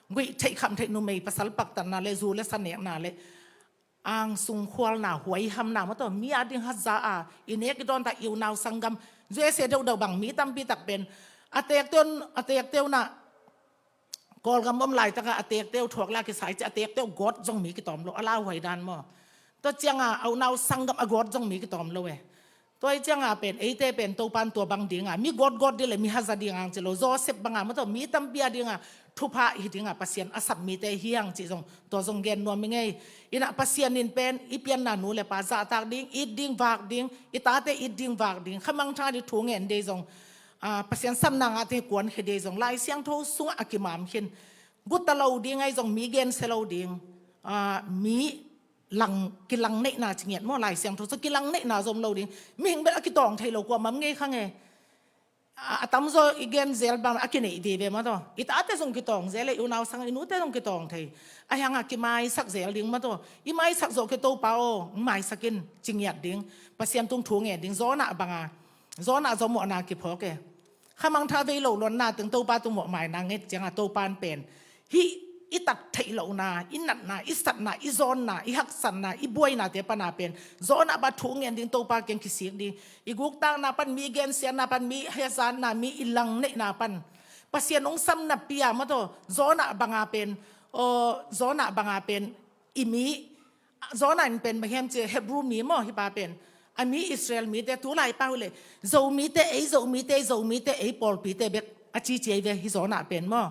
guih theih khamh theih numei pasal paktatna le zu le sa nekna le angsung khualna, huaihamna mah tawh, mi a ding haza a i nek i dawn ta i unau sanggam, U S A deuhdeuh bang mi tampi tak pen a tekte un, a tekte un ah, Kawlgam om laitaka a tekte uh thuak la kisai ci, a tekte uh gawt zong mi kitawm lo, a lauhuai dan maw. Tua cianga a unau sanggam a gawt zong mi kitawm lo e. Tua hi cianga pen eite pen Topan tua bang dinga mi gawtgawt ding le mi haza ding ang ci lo, Joseph banga mah tawh mi tampi a dinga thupha hi dinga Pasian a sap mite hi ang cih zong tua zong gen nuam i ngei. Inah Pasian in pen i pianna nu le pa zahtak ding, it ding vak ding, i tate it ding vak ding, khamangthang a ding thu ngen ding zong, ah, Pasian sapna ngahte kuankhia ding zong Lai Siangtho sungah a kimam khin. Guta lo ding ahi zong mi gensia lo ding, ah, mi lang, kilang neihna ci ngiat maw, Lai Siangtho sung kilang neihna zong om lo ding. Mihing bel a kitawng thei lo kuamah om ngei kha nge. A, a tamzaw i gen zel bang a kineih vive mah tawh. I tate zong kitawng zel e, i unau sang i nute zong kitawng thei. A hianga kimaisak zel ding mah tawh. I maisak zawh kei Topa aw, maisak in ci ngiat ding. Pasian tung thu ngen ding, Jonah banga. Jonah zong mawhna kiphawk e. Khamangthang vei lo luanna teng Topa tung mawhmaina nget cianga Topan pen hih i tat theih lohna, i natna, i satna, i zawnna, i haksatna, i buainate pana pen Jonah bang thu ngen ding, Topa kiang kisik ding. I guktakna pan, mi gensiatna pan, mi hezatna, mi i lang neihna pan Pasian hong sam napi a mah tawh, Jonah banga pen, aw, Jonah banga pen i mi, Jonah in pen bang hiam ci, Hebrew mi maw, hih pa pen a mi Israel mite, tulai pa uh le Zomite, ei Zomite, Zomite, ei pawlpite bek a cici ahi ve hih Jonah pen maw.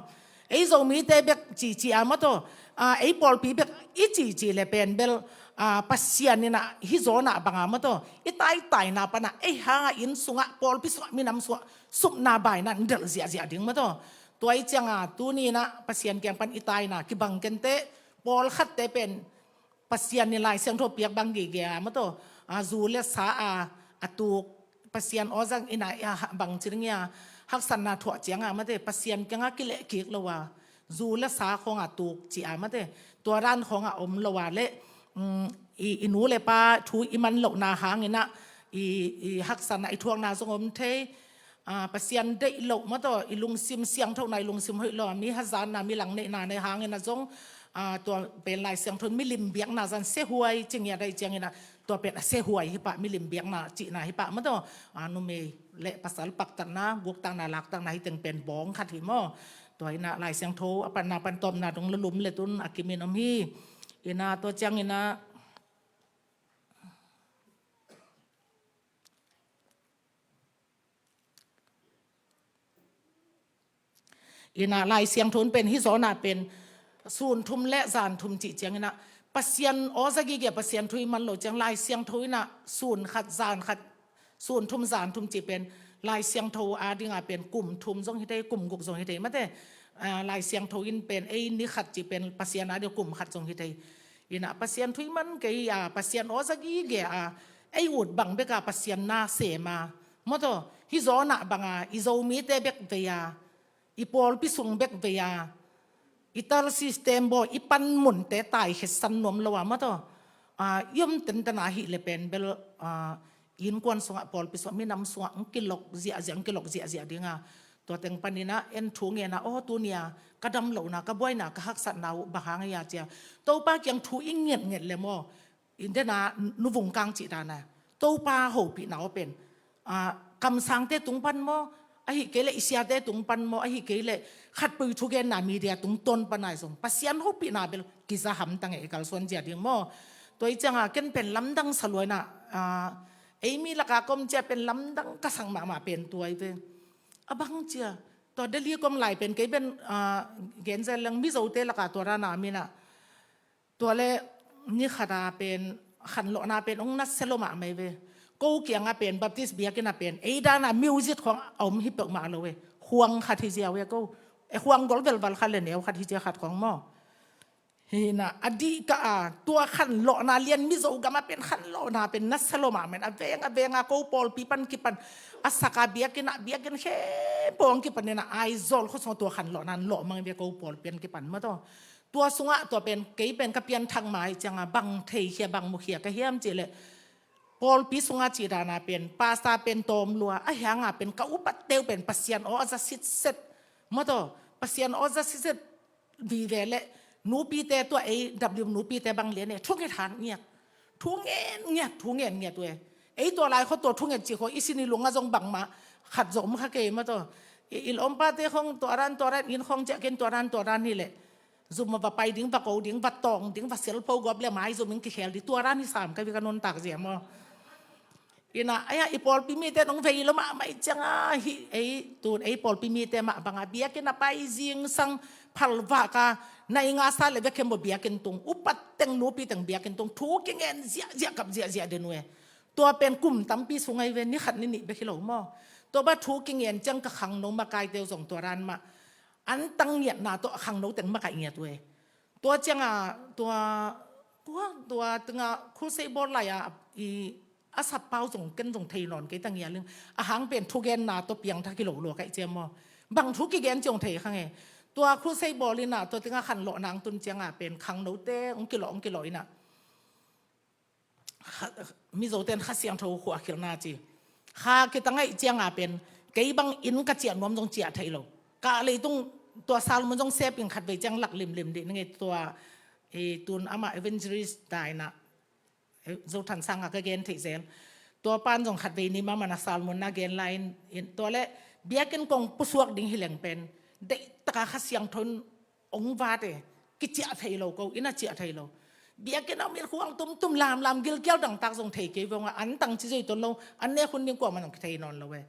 Ei Zomite bek cici a mah tawh, a, ei pawlpi bek i cici le pen bel, a, Pasian inah hih Jonah banga mah tawh i taitaina pana ei hanga inn sungah, pawlpi sungah, minam sungah supna baina in delh ziahziah ding mah tawh. Tua hi cianga tuni inah Pasian kiang pan i taina kibang kenteh, pawlkhatte pen Pasian in Lai Siangtho piak bang gige a mah tawh, a, zu le sa a, a tuk, Pasian aw zang inah, a, bang ci ding a, haksatna thuah cianga mah teh, Pasian kianga kileh kik lo a, zu le sa khawnga tuk ci a mah teh, tua dan khawnga om lo a le, um, i, i nu le pa thu i man lohna hang inah i, i haksatna i thuakna zong om thei. A, Pasian deih loh mah tawh i lungsim siangthona, i lungsim hoih lo a mi hazatna, mi langneihna nei hangin a zong, a, tua pen Lai Siangtho in milim biakna zan sehuai ci ngiat ahi ciangin a, tua pen a sehuai hi pah, milim biakna cihna hi pah mah tawh. A, numei le pasal paktatna, guktakna, laktakna hi teng pen bawng khat hi maw. Tua inah Lai Siangtho a panna pan tawpna dong lulum le tun a kimin om hi. Inah tua ciangin a Inah Lai Siangtho in pen hih Jonah pen sun thum le zan thum cih ciang inah Pasian aw za gige, Pasian thu i man lo ciang Lai Siangtho inah sun khat zan khat, sun thum zan thum cih pen Lai Siangtho a dinga pen kum thum zong hi thei, kum guk zong hi thei mah teh. A, Lai Siangtho in pen ei ni khat cih pen Pasian a ding kum khat zong hi thei. Inah Pasian thu i man kei a, Pasian aw za gige a, ei ut bang beka Pasian na sem a, mah tawh, hih Jonah banga i Zomite bek vei a, i pawlpi sung bek vei a, i tal system baw, i panmunte taikhiatsan nuam lo a, mah tawh, a, i om tenten a hih le pen bel, a, innkuan sungah, pawlpi sungah, minam sungah hong kilok ziahziah, hong kilok ziahziah dinga. Tua teng paninah en thu ngen a, aw, tunia ka dam lohna, ka buaina, ka haksatna uh bang hang a hia cia, Topa kiang thu i ngetnget le maw, i dena nuvung kang cih dana Topa hopihna aw pen, a, kamsangte tung pan maw, ahi kei leh i siate tung pan maw, ahi kei leh khatpui thugenna media tungtawn pana zong Pasian hopihna bel kiza hamtang e, i kalsuan zia ding maw. Tua hi cianga ken pen lamdang sa luaina, a, ei mi laka ka om cia pen lamdang ka sak mahmah pen tua hi ve. A bang cia, tua Delhi ka om lai pen kei pen, a, genzel leng Mizote laka tua dana minah, tua le ni khata pen khanlawhna pen hong nasia lo mahmah hi ve. Ko kianga pen Baptist biakinn a pen ei dana music khawng a om hi peuhmah lo e. Khuang khat hi zia ve ko. E, khuang gol velval khat le neu khat hi zia khat khawng maw. Hi na, a dih ka a, tua khanlawhna lian, Mizo gam a pen khanlawhna pen na sa lo mahmah in, a veng a veng a ko pawlpi pan kipan a sak a, biakinn ah, biakinn khempeuh hong kipan in a, Aizawl khua sungah tua khanlawhna lawh mang ve, ko pawlpi pan kipan mah tawh. Tua sungah tua pen, kei pen ka pianthak mai ciang a, bang theikhia, bang mukhia ka hiam cih leh, pawlpi sungah cih dan a pen pastor pen tawm lua, ahih hang a pen ka upat teu pen Pasian aw a za sitset mah tawh, Pasian aw a za sitset vive leh, nupite tua ei W nupite bang lian e, thunget han ngiat, thungen ngiat, thungen ngiat uh e. Ei tua lai khua tua thunget cih khua i sin i lung ah zong bangmah khat zong om kha kei mah tawh. I, i lawmpate khong tua dan tua dan in khong ciah ken, tua dan tua dan hi leh, zum a va pai ding, va ko ding, va tawng ding, va selpho gawp leh maizum in kikhel ding, tua dan hi sam ka vei, ka nuntak zia maw. Ina, aya, i pawlpi mite nong vei lo mahmah i ciang a, hih ei tun ei pawlpi mite mah bang a biakinn a pai zingsang phalvak a, nai nga sa leh vekhem baw biakinn tung, upat teng, nupi teng biakinn tung, thu kingen ziahziah, kap ziahziah den uh e. Tua pen kum tampi sung ahi ve, ni khat ni nih bek hi lo maw. Tua bang thu kingen ciang ka khangno makaite uh zong tua dan mah, an tang ngiatna tawh a khangno teng makaih ngiat uh e. Tua ciang a, tua, tua, tua teng a crusade bawl lai a, i, a sap pau zong ken zong thei nawn kei ta ngial ing. A hang pen thugenna tawh piangthak hi lo lua ka hih ciang maw. Bang thu kigen ci hong thei kha nge. Tua crusade bawl in a, tua teng a khanlawhna hong tun ciang a pen khangnote hong kilawh, hong kilawh in a, Kha, Mizote in Kha Siangtho khuahkhilhna ci. Kha kitang ahih ciang a pen, kei bang inn ka ciah nuam zong ciah theih lo. Ka leitung tua sermon zong sep in khatvei ciang lak limlim dih ning e, tua, e, tun amah evangelist dai na, e, Zo Than Sang a ka gen theih zel. Tua pan zong khatvei ni mahmah na sermon na gen lai in, in, tua leh biakinn kong pusuak ding hi leng pen, deihtak a Kha Siangtho in hong vat e, kiciah thei lo ko, inn ah ciah thei lo. Biakinn ah mit khuang tumtum lamlam, gilkial dangtak zong thei kei vong a, an tang ci zoi ton lo, an nek hun ding kuamah zong kithei nawn lo e.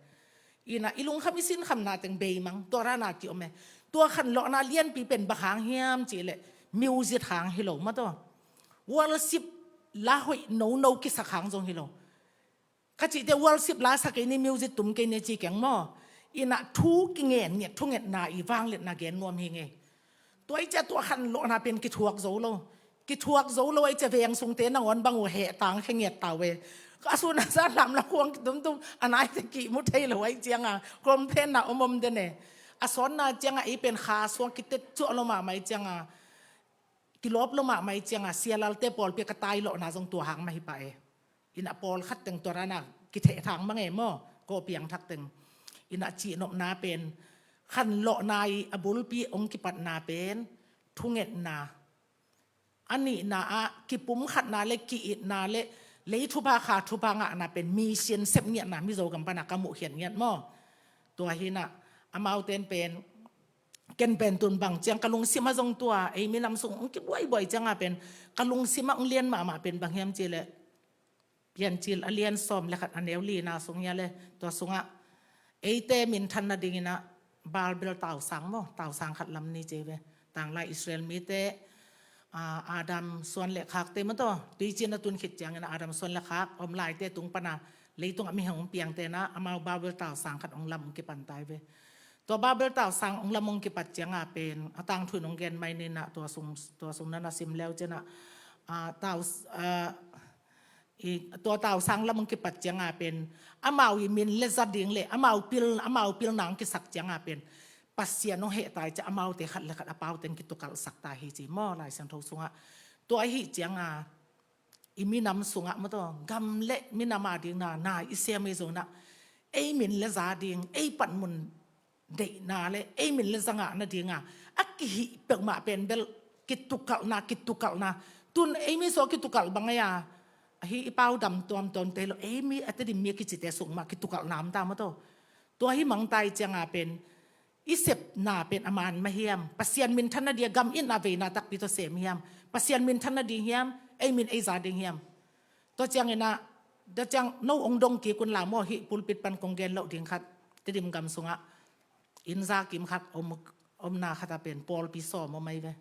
Ina, i lungkham i sinkhamna teng beimang, tua dan a kiom e. Tua khanlawhna lianpi pen bang hang hiam cih leh, music hang hi lo mah tawh. Worship la hoih nono kisak hang zong hi lo. Ka cihte worship la sa kei ni, music tum kei ni ci keng maw. Ina, thu kingen ngiat, thungetna i vangliatna gen nuam hi nge. Tua i ciah tua khanlawhna pen kithuak zo lo. Kithuak zo lo a i ciah veng sungte nangawn bang uh heh tang khe ngiat ta uh e. A sun a zan lamlam khuang kitumtum, a naite kihmu thei lo a i ciang a, complain na om om den e. A sawnna ciang a ei pen Kha suang kitet cuah lo mahmah i ciang a, kilawp lo mahmah i ciang a, Sia Lalte pawlpi ka tailawhna zong tua hang mah hi pah e. Ina, pawlkhat teng tua dan a kithehthang mah nge maw, ko piangthak teng. Ina, cihnopna pen, khanlawhna i a bulpi hong kipatna pen thungetna, a nihna ah kipumkhatna leh ki-itna leh lei thupha, Kha thupha ngahna pen mission sep ngiatna Mizo gam pan a ka muh khiat ngiat maw. Tua hi na, amaute in pen, ken pen tun bang ciang ka lungsim ah zong tua, ei minam sung hong kibuaibuai ciang a pen, ka lungsim ah hong lian mahmah pen bang hiam cih leh, Piancil a lian sawm leh khat, a neu lina sung hi a leh, tua sungah eite minthan nading in a, Baal bel tausang maw, tausang khat lam ni ci ve. Tanglai Israel mite, a, Adam suan leh khakte mah tawh, tuiciin a tun khit ciangin a Adam suan leh khak om laite tung pan a, leitung ah mihing hong piangte in a, amau Baal bel tausang khat hong lam hong kipan ta hi ve. Tua Baal bel tausang hong lam hong kipat ciang a pen, a tangthu in hong gen mai ni in a, tua sung, tua sung na na sim leu cin a, a, taus-, a, i, tua tausang lam hong kipat ciang a pen, amau i min leh za ding leh, amau pil, amau pilna hong kisak ciang a pen, Pasian hong heh ta i ciah, amaute khat leh khat a pau teng kitukalhsak ta hi ci maw, Lai Siangtho sungah. Tua ahih ciang a, i minam sungah mah tawh, gam leh minam a ding na, na i sem i zong na, ei min leh za ding, ei panmun deihna leh ei min leh za ngah nading a, a kihih peuhmah pen bel kitukalhna, kitukalhna. Tun ei mi sung kitukalh bang ei a, ahi i pau dam tuamtuamte lo, ei mi a Tedim mi a kicite sung mah kitukalhna om ta mah tawh. Tua hi mang ta i ciang a pen, i sepna pen a man mah hiam, Pasian minthan nading a gam itna veina takpi tawh sem hiam, Pasian minthan nading hiam, ei min ei za ding hiam. Tua ciangin a, tua ciang no hong dong kik un la maw, hih pulpit pan kong gen loh ding khat, Tedim gam sungah inn za kim khat om, omna khat a pen pawlpi sawm om ahi ve.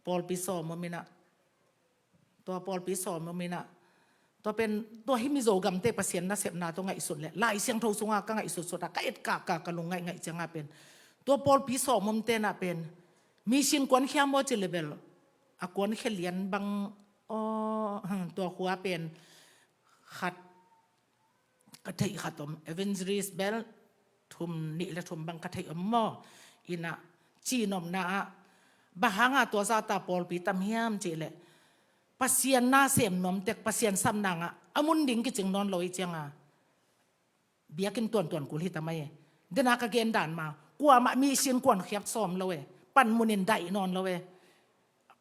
Pawlpi sawm om in a, tua pawlpi sawm om in a, tua pen, tua hi Mizo gamte Pasian nasepna tawh ngaihsut leh, Lai Siangtho sungah ka ngaihsutsut a, ka etkak a, ka lung ngaihngaih ciang a pen, tua pawlpi sawm omte in a pen, mission kuan khia maw ci leh bel, a kuankhia lian bang, aw, tua khua pen khat ka theih khat om, evangelist bel thum, nih le thum bang ka theih om maw. Ina, cinopna ah, bang hanga tua zahta pawlpi tam hiam cih leh, Pasian na sem nuam tek, Pasian sapna ngah a mun ding kicing nawn lo i cianga, biakinn tuantuan kul hi ta mai e. Dena ka gen dan ma, kuamah mi sin kuankhiat sawm lo e, panmunin daih nawn lo e.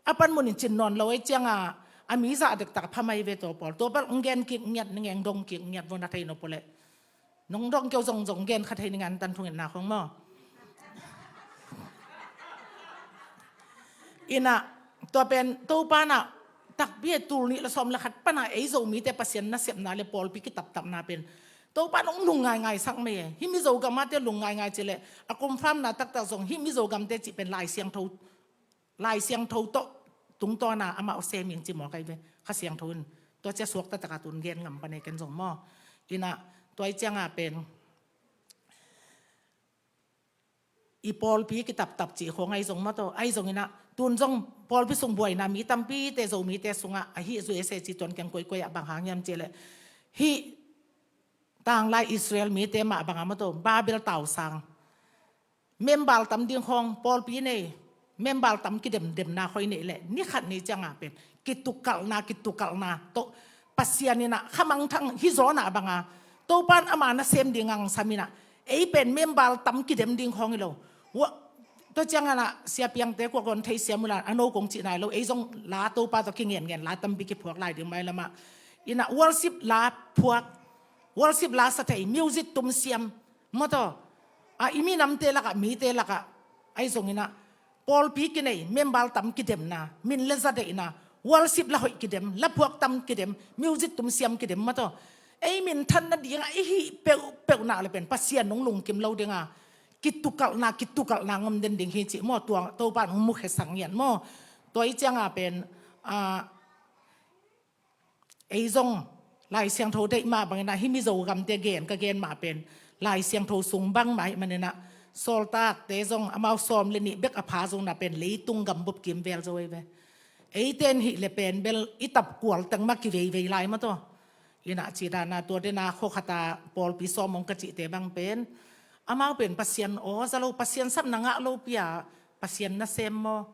A panmunin cin nawn lo e cianga, a mi zah dektak pha mai ve tua pawl. Tua pawl ong gen kik ngiat, ning eng dong kik ngiat vo, na thei nop uh leh. Nong dong keu zongzong gen kha thei ning an tan thungin na khong maw. Ina, tua pen Topa na takpi e, tul nih le sawm le khat pana ei Zomite Pasian nasepna le pawlpi kitaptapna pen Topa nong lungngaingai sak mai e. Hih Mizo gamate lungngaingai cileh a confirmna taktak zong hih Mizo gamte cih pen Lai Siangtho, Lai Siangtho tawh tungtawna amah a sem in ci maw kai ve. Kha Siangtho in tua cia suakta taka tun gen ngam pane ken zong maw. Ina, tua i cianga pen i pawlpi kitaptap cih khong ahi zong maw taw, ahi zong ina, tun zong pawlpi sung buaina mi tampite Zomite sungah ahi zu ese ci tuan keng koikoi ah bang hang hiam cileh, hih tanglai Israel mite mah banga maw taw, Babel tausang membal tam ding khong, pawlpi nei membal tam kidemdemna khoi neih leh ni khat ni cianga pen kitukalhna, kitukalhna tawh Pasian ina khamangthang hi zawna banga Topan ama nasem ding angsam ina ei pen membal tam kidem ding khong hi lo. Tua ciangana siapiangte kuakon thei siam ula a no kong cih nai lo, ei zong la Topa tawh kingenngen la tampi kiphuak lai ding mai lama ina worship la phuak, worship la sa thei, music tum siam maw taw, a i minamte lakah, mite lakah ahi zong ina pawlpi kinei membal tam kidemna, min le za deihna, worship la hoih kidem, la phuak tam kidem, music tum siam kidem maw taw, ei minthan nadinga i hih peuhpeuh nak le pen Pasian nong lungkim lo dinga kitukalhna, kitukalhna ngom den ding hi cih maw, tua Topa nong mukhesak ngiat maw. Tua i cianga pen a ei zong Lai Siangtho deih mah bangina hih Mizo gamte gen ka gen mah pen Lai Siangtho sung bang mah ih manina sawltakte zong amau sawm le nih bek a pha zong na pen leitung gambup kimvel zo ei ve. Eiten hih le pen bel i tapkual teng mah kiveivei lai maw taw. Ina ci dana tua dena khuakhata pawlpi sawm ong ka cihte bang pen amau pen Pasian aw za lo, Pasian sapna ngah lo pia, Pasian nasem maw.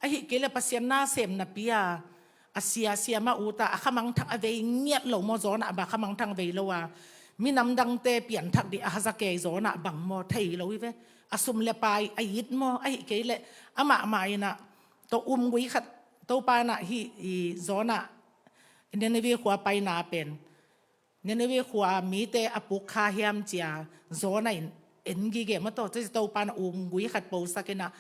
Ahi kei le Pasian nasem napi a a sia sia mah uta a khamangthang a vei ngiat lo maw, Jonah bang khamangthang vei lo a minam dangte pianthak dih a haza kei Jonah bang maw thei lo hi ve. A sum le pai a it maw, ahi kei le amah mah ina tawh umgui khat Topa na hi i Jonah Nineveh khua paina pen Nineveh khua mite a puk kha hiam cia Jonah in en gige maw taw, tua ci Topa na umgui khat posak ina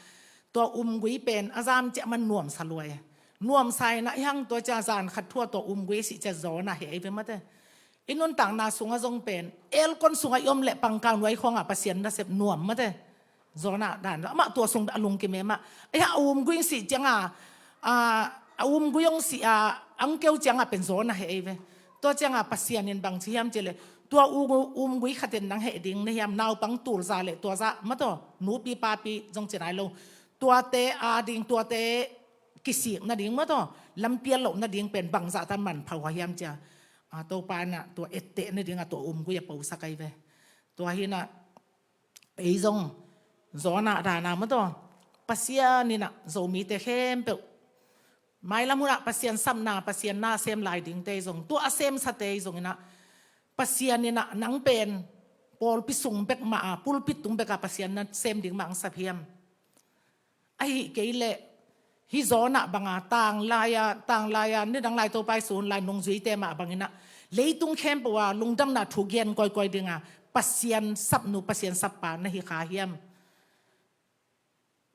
tua umgui pen a zam ciah man nuamsa luai. Nuamsa ina ihang tua cia zan khat thua tua umgui sih cia Jonah he ei ve mate. I nuntakna sunga zong pen elkon sunga i om le pangkang nuai khonga Pasian nasep nuam mate. Jonah dan lo amah tua sung a lungkim e mah. Ai ha a umgui sih cianga a umgui ong sih a angkeu cianga pen Jonah he ei ve. Tua cianga Pasian in bang ci hiam ci le tua umgui khatin nang heh ding na hiam, naupang tulza le tua za maw taw, nupi papi zong ci nai lo, tuate a ding, tuate kisik nading maw taw, lampial loh nading pen bangzah tan manpha hua hiam cia Topa ina tua etteh nadinga tua umgui a posak ai ve. Tua hina ei zong Jonah dana maw taw, Pasian ina Zomite khempeuh mailam hunah Pasian sapna, Pasian nasem lai dingte zong, tua a semsate zong ina Pasian ina nang pen pawlpi sung bek mah a pulpit tung beka Pasian nasem ding mah ang sap hiam? Ahi kei le hih Jonah banga tanglai-a, tanglai-a nidang lai Topa i sun lai nungzuite mah bangina leitung khempeuh a lungdamna thu gen kawikawi dinga Pasian sapnu, Pasian sappa na hi kha hiam?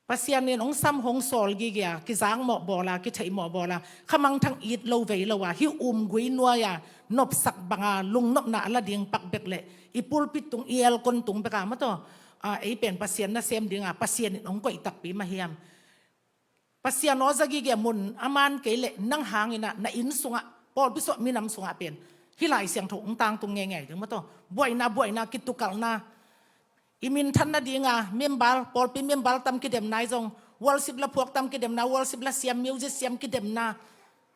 Pasian in hong sam hong sawl gige a kizak mawh bawla, kithei mawh bawla, khamangthang it lo vei lo a hih umgui nuai-a nopsak banga lungnopna a la ding pak bek le i pulpit tung, i elkon tung beka maw taw, a ei pen Pasian nasem dinga Pasian in hong koih takpi mah hiam? Pasian aw za gige mun a man kei le nang hangina na inn sungah, pawlpi sungah, minam sungah pen hih Lai Siangtho hong tangtung ngeingei ding maw taw. Buaina, buaina, kitukalhna, i minthan nadinga membal, pawlpi membal tam kidem nai zong Worship la phuak tam kidemna, worship la siam, music siam kidemna.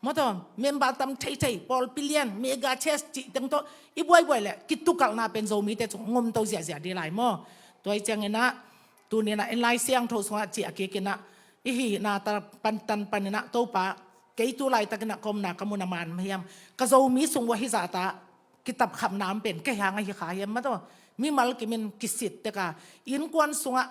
Mawtaw, member tam theithei, pawlpi lian, mega church cih teng tawh i buaibuai leh kitukalhna pen Zomite cung ngomto ziahziah dih lai maw. Tua hi cianginah tuninah en Lai Siangtho sungah ciah kikinah i hihna ta pan tan paninah Topa, kei tu laitakinah ka omna ka mun a man mah hiam, ka Zomi sung uah hizahta kitapkhamna om pen kei hang ahi kha hiam mawtaw. Mimal kimin kisit teka innkuan sungah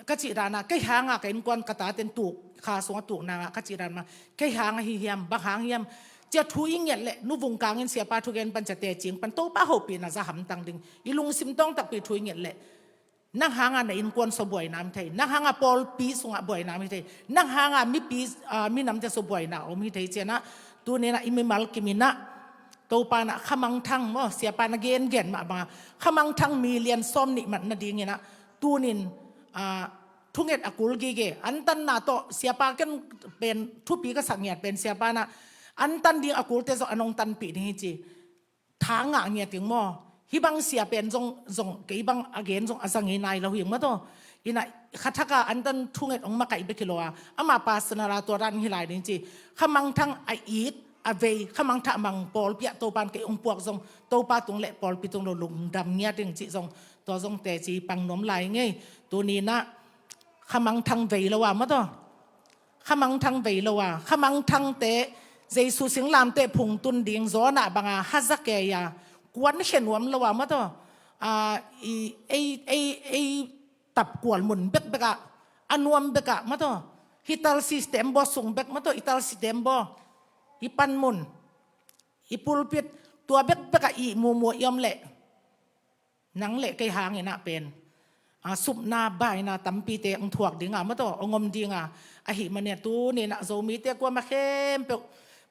ka cih dana kei hanga ka innkuan ka taten tuk kha sungah tuk nanga ka cih dan mah kei hang ahi hiam, bang hang hiam? Cia thu i nget leh nuvung kangin siapa thugen pan cia tecing pan Topa hopihna za hamtang ding. I lungsim tawng takpi thu i nget leh nang hanga na innkuan sua buaina om hi thei, nang hanga pawlpi sungah buaina om hi thei, nang hanga mipi, ah, minamte sua buaina om hi thei cianah tuninah i mimal kiminah Topa nah khamangthang maw, siapa na gengen mah banga khamangthang million sawm nih mat nadinginah tunin, ah, thunget a kul gige antanna tawh siapa ken pen thupi ka sak ngiat pen siapa nah antan ding a kulte zong a nong tanpih ding hi ci. Tha ngah ngiat ding maw? Hih bang sia pen zong, zong kei bang a gen zong a za ngei nai lo hi mawtaw. Inah khathaka antan thunget ong makaih bek hi lo a, amah personal a tua dan hi lai ding ci. Khamangthang a it a vei, khamangthang a mang pawlpi ah Topan kei ong puak zong Topa tung le pawlpi tung lo lungdam ngiat ding ci zong, tua zong teci pang nuam lai ngei. Tuninah khamangthang vei lo a mawtaw. Khamangthang vei lo a, khamangthangte Jesu singlamteh phungtun ding zawnah banga haza kei a, kuan khe nuam lo a mawtaw. Ah, i, ei, ei, ei tapkual mun bekbekah a nuam bekah mawtaw. Hi tal system baw sung bek mawtaw, i tal system baw, i panmun, i pulpit, tua bekbekah i mumua i om leh nang le kei hanginah pen, ah, supna baina tampite ong thuak dinga mawtaw, ong om dinga. Ahi mania tuninah Zomite kuama khempeuh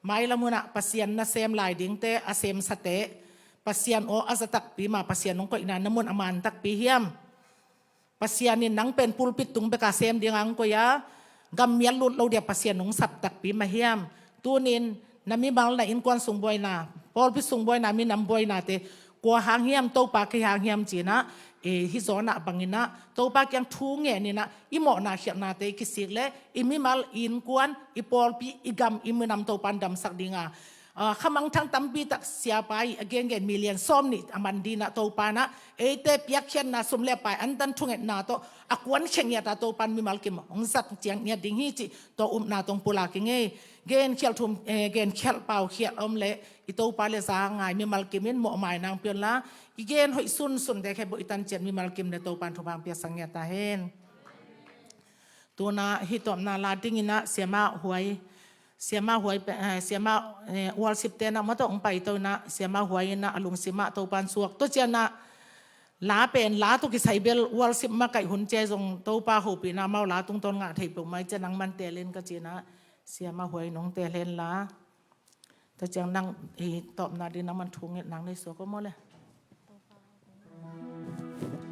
mailam hunah Pasian nasem lai dingte, a semsate, Pasian aw a za takpi ma, Pasian ong koihna na mun a man takpi hiam? Pasian in nang pen pulpit tung beka sem dinga ong koih a, gam mial lut lo dia Pasian ong sap takpi ma hiam? Tunin na mimal na innkuan sung buaina, pawlpi sung buaina, minam buainate kua hang hiam, Topa kei hang hiam cinah, eh, hi zawnah banginah Topa kiang thu ngeninah i mawhna khialhnate i kisik le i mimal, i innkuan, i pawlpi, i gam, i minam Topan damsak dinga. Ah, khamangthang tampi tak siapa i a gengen million sawm nih a man dinah Topanah eite piakkhiatna sum le pai antan thungetna tawh a kuan khe ngiata Topan mimal kim ong zat ciang ngiat ding hi cih tua upna tong pulak i ngei. Gen khialh thum, eh, gen khialh pau khialh om le i Topa le za ngai mimal kimin mawhmai nang pion la i gen hoih sunsunte kheboh i tan ciat mimal kim le Topan thupha piasak ngiat ta hen. Tuna hi tawpna la dinginah siama huai, siama huai pe, eh, siama, eh, worship tenah mawtaw ong paito inah siama huai inah a lungsimah Topan suak tua cianah la pen la tawh kisai bel worship makaih hun cia zong Topa hopihna mau la tungtawn ngah thei peuhmah i cia nang man telin ka cinah siama huai nong telen la. Tua ciang nang i tawpna ding nang man thu nget nang nei suak ko maw le.